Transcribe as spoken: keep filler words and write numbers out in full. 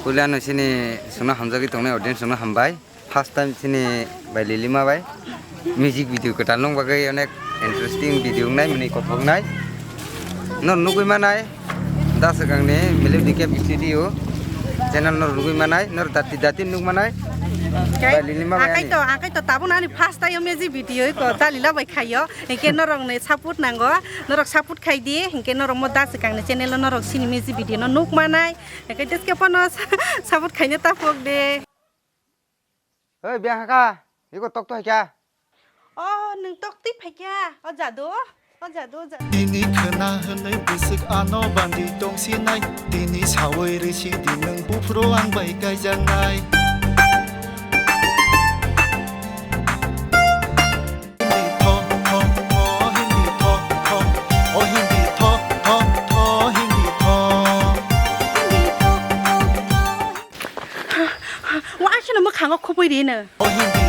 Puila no sini suna hamjagwi tongnai audience no hambai. First time sini bai Lilima bai music video kwtal nung bagwi onek interesting video wngnai, mwnwi kothok wngnai. Nor nugwi manai da swkangni Melody Cave Studio channel nor nugwi manai, nor dati dati nuk manai. Bai Lilima bai ani. Akai to, akai to tabuk ani first time music video ko Dalila bai khayo. Hinkhe norok ni support nango, norok support khai di, hinkhe norok mo da swkangni channel o norok sini music video no nuk manai. Hinkhe deske phano support khaina ta phok de. Oi, biyang haka, iko tok to haikya? Oh, nwng tok twi phaikya? O jadu, o jadu, o jadu. Nini khwna hwnwi bwswk ano bandi tongsinai, tini sawi rwsi di nwng buphuru ang bai kaijaknai. Hindi tho, tho, tho, Hindi tho, tho, o Hindi tho, tho, tho, Hindi tho. Wa asino mwkhango khupui rino. O Hindi